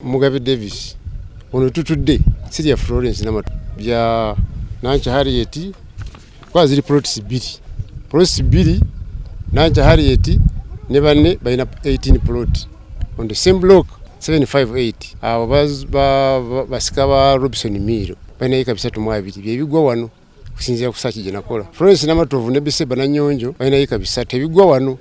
Mugabe Davis. Ono tutudde sirya Florence Namatovu bya Nankya Harriet, kuba ziri plots bbiri, plots bbiri. Nankya Harriet ne banne balina 18 plot on the same block 758. Abo basika ba Robinson Miiro balina eka 32, byebigwa wano kusinziira ku search gye nakola. Florence Namatovu ne Biseba Nanyonjo balina eka 3, ebigwa wano,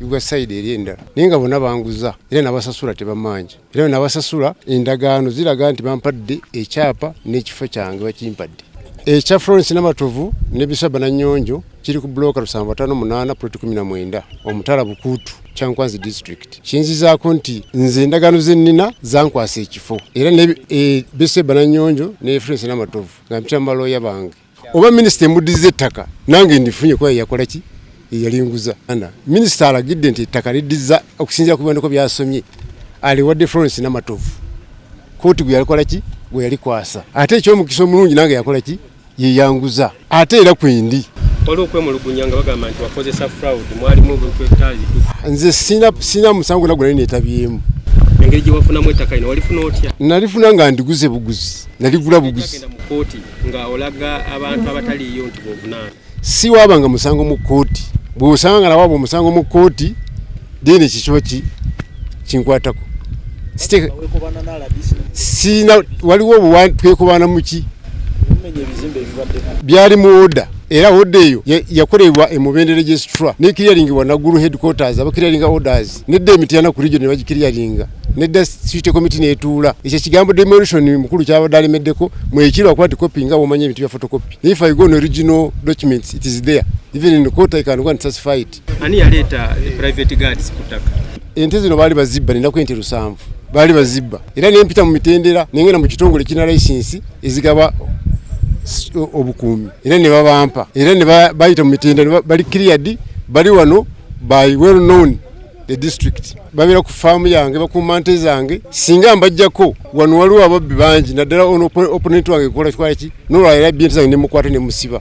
bigwa side eri endala, naye nga bonna banguza era nabasasula, tebamanja. Era nabasasula, endagaano ziraga nti bampadde ekyapa n'ekifo kyange bakimpadde. Ekya Florence Namatovu ne Bisaba Nanyonjo kiri ku block 758, plot 19, Omutala Bukuutu, Kyankwanzi District. Kinzizaako nti nze endagaano zennina zankwasa ekifo, era ne Biseba Nanyonjo ne Florence Namatovu nga mpita mu balooya bange. Oba minisita emuddiza ettaka, nange ndifunye, kuba yeyakola ki, eyalinguza. Minisita alagidde nti ettaka liddiza okusinziira ku biwandiiko byasomye, aliwadde Florence Namatovu, kooti gwe yalikola ki, gwe yalikwasa. Ate ekyomukisa omulungi, nange yakola ki, yeyanguza, ate era kwendi. Waliwo okwemulugunya nga bagamba nti wakozesa fraud, mwalimu obuntu ebitali bituufu. Nze sina musango gwe nali neetabyemu. Engeri gye wafunamu ettaka lino, walifuna otya? Nalifuna nga ndiguze buguzi, naligula buguzi. Genda mu kooti nga olaga abantu abataliiyo nti bwovunaana. Si waabanga musango mu kooti. Bw'osanga nga nawaaba omusango mu kooti, then ekyo kiba kinkwatako. Sina waliwo twekobana muki byali mu order, era order eyo yakolebwa e Mubende registrar neclearingibwa Naggulu headquarters, abaclearinga orders, nedda Emityana ku region ne bagiclearinga, nedda city committee netuula. Ekyo ekigambo demolition mukulu kyabadde alemeddeko mwekirwa kuba ti copy, nga bwomanya ebintu bya photocopy. If I go on original documents, it is there. Even in court I can go and certify it. Ani yaleeta private guards ku ttaka? Ente zino baali bazibba, ninaku ente 7 baali bazibba, era nempita mu mitendera nengenda mu kitongole kina license ezigaba obukuumi, era ne babampa, era ne bayita mu mitendera, bali cleared, bali wano by well known the district. Babeera ku faamu yange, bakuuma nte zange. Singa mbajjako wano, waliwo ababbi bangi, naddala ono opponent wange kukola kikola ki, nolwala era abbye ente zange nemukwata nemusiba.